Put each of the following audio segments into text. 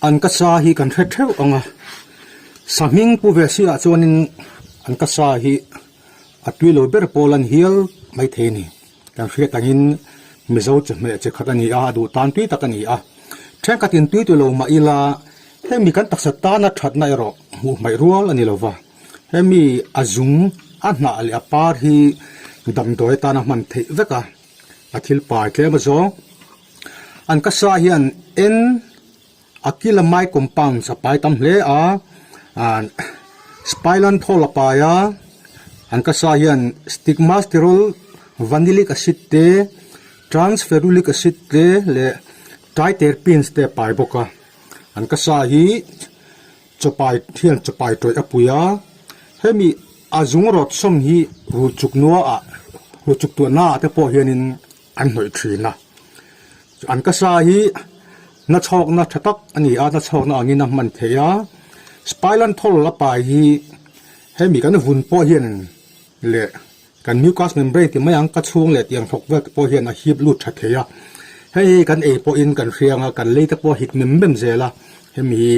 An ka sa hi kan hre theuh ang a, sa hming pu ve si ah chuanin an ka sa hi a tui lo ber pawl an hial maithei a ni. Kan hriat angin Mizo chawhmeh chi khat a ni a, a duh tan tui tak a ni a. Thenkhatin tui ti lo mah ila hemi kan taksa tana thatna erawh hmuh hmaih rual a ni lo va. Hemi a zung, a hnah leh a par hi damdawi atana hman theih vek a, a thil pai tlem a zawng. An ka sa hian en Acrylamide compounds a pai tam hle a, spilantol a pai a, an ka sa hian stigmasterol, vanillic acid te, transferulic acid te leh triterpenes te a pai bawk a. An ka sa hi chawpai hian chawpai tawih a pui a, hemi a zung rawt sawm hi rul chuk nua ah rul chuk tuah na ah te pawh hianin an hnawih thin a. An ka sa hi nachhawkna tha tak a ni a, nachhawkna angin a hman theih a. Spilantol a pai hi hemi kan vun pawh hian leh kan mucous membrane ti mai ang ka chhung leh tiang thawk vel te pawh hian a hip lut tha thei a. Hei hi kan ei pawhin kan hriang a, kan lei te pawh a hit mem mem zel a, hemi hi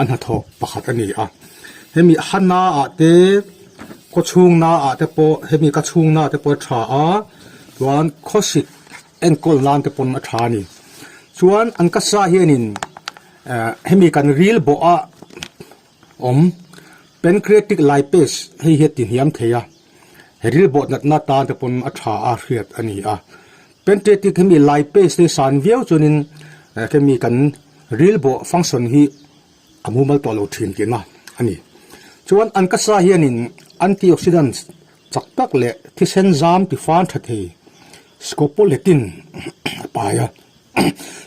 a hnathawh pakhat a ni a. Hemi hana ah te khaw chhung na ah te pawh hemi ka chhung na te pawh a tha a chuan khawsik enkawl nan te pawn a tha a ni. Chuan an ka sa hianin eh hemi kan ril bawh a awm pancreatic lipase hei hi a ti hniam thei a he ril bawh natna tan te pawn a tha a hriat a ni a. Pancreatic hemi lipase hi san viau chuanin hemi kan ril bawh function hi a mumal tawh lo thin tihna a ni. Chuan an ka sa hianin antioxidants chak tak leh thisen zam ti fan tha thei scopoletin a pai a.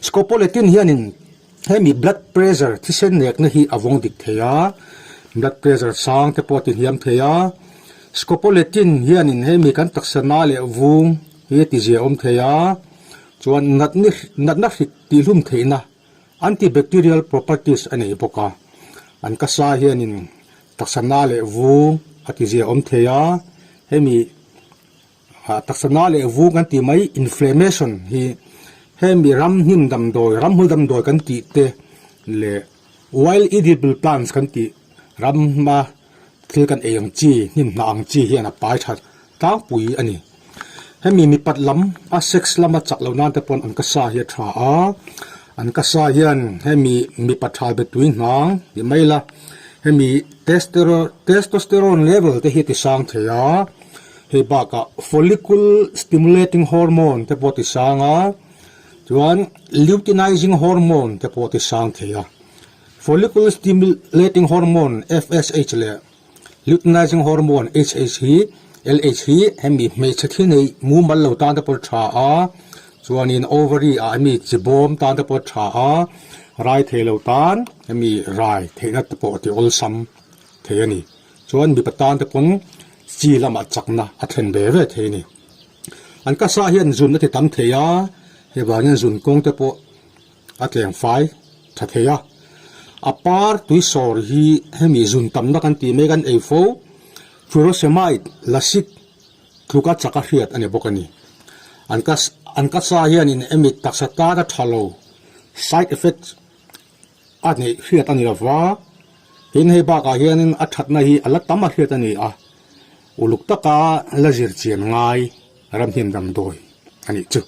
Scopoletin hianin hemi blood pressure thisen nekna hi a vawng dik thei a, blood pressure sang te pawh a ti hniam thei a. Scopoletin hianin hemi kan taksa na leh vung hi a ti ziaawm thei a, chuan natni natna hrik tihhlum theihna Antibacterial properties a nei bawk a, an ka sa hianin taksa na leh vung a ti zia awm thei a, hemi taksa na leh vung kan tih mai inflammation hi hemi ram hnim damdawi, ramhmul damdawi kan tih te leh wild edible plants kan tih ram hma Thil kan ei ang chi, hnim hnah ang chi hian a pai tha tlangpui a ni. Hemi mipat lam a sex lama chak lo nan te pawn an ka sa hi a tha a, an ka sa hian hemi mipa tha be tui hnang ti mai ila, hemi testosterone level te hi a ti sang thei a, hei bakah follicle stimulating hormone te pawh a ti sang a, chuan luteinizing hormone te pawh a ti sang thei a. Follicle stimulating hormone, FSH, leh luteinizing hormone, HH, hi LH hi hemi hmeichhe thi nei mumal lo tan te pawh tha a, chuanin ovary ah hemi chi bawm tan te pawh tha a, rai thei lo tan hemi rai theihna te pawh ti awlsam thei a ni. Chuan mipa tan te pawn chi lamah chakna a thlen ve ve thei a ni. An ka sa hian zun a ti tam thei a, hei vangin zun kawng te pawh A tleng fai tha thei a, a par tui sawr hi hemi zun tamna kan tih mek an ei fo, furosemide, lasik tluka chak a hriat a ni bawk a ni. An ka an ka sa hianin hemi taksa tan a tha lo, side effect, a neih hriat a ni lo va, tin hei bakah hianin a thatna hi a la tam a hriat a ni a, uluk taka la zir chian ngai ramhnim damdawi a nih chu.